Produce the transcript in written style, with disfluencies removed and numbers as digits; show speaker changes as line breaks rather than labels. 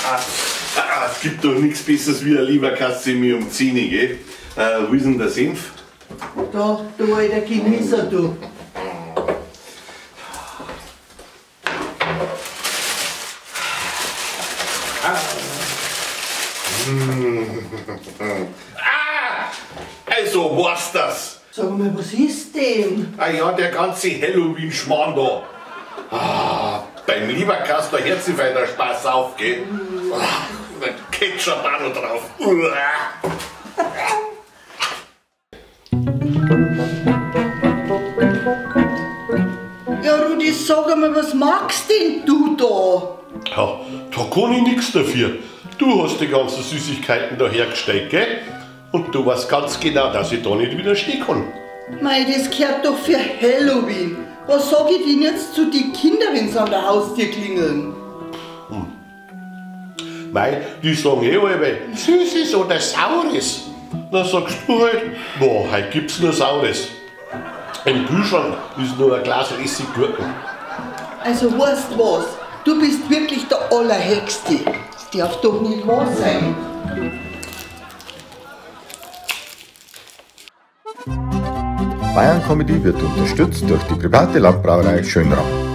Ah, es gibt doch nichts Besseres wie ein Leberkassemmel um 10 Uhr, gell? Wo ist denn der Senf?
Da, du alter Genießer, du.
Ah! Also, war's das?
Sag mal, was ist denn?
Ah ja, der ganze Halloween-Schmarrn da. Ah, beim Leberkass, da hört sich der Spaß auf, gell? Ah, der Ketchup auch noch drauf. Uah.
Ja, Rudi, sag einmal, was magst denn du da?
Ja, da kann ich nix dafür. Du hast die ganzen Süßigkeiten da hergestellt, gell? Und du weißt ganz genau, dass ich da nicht widerstehen kann.
Mei, das gehört doch für Halloween. Was sag ich denn jetzt zu den Kindern, wenn sie an der Haustür klingeln?
Mei, die sagen eh alle, Süßes oder Saures. Dann sagst du halt, boah, heute gibt's nur Saures. Im Kühlschrank ist nur ein Glas Essiggurken.
Also weißt was, du bist wirklich der Allerhöchste. Das darf doch nicht wahr sein.
Bayern Comedy wird unterstützt durch die private Landbrauerei Schönram.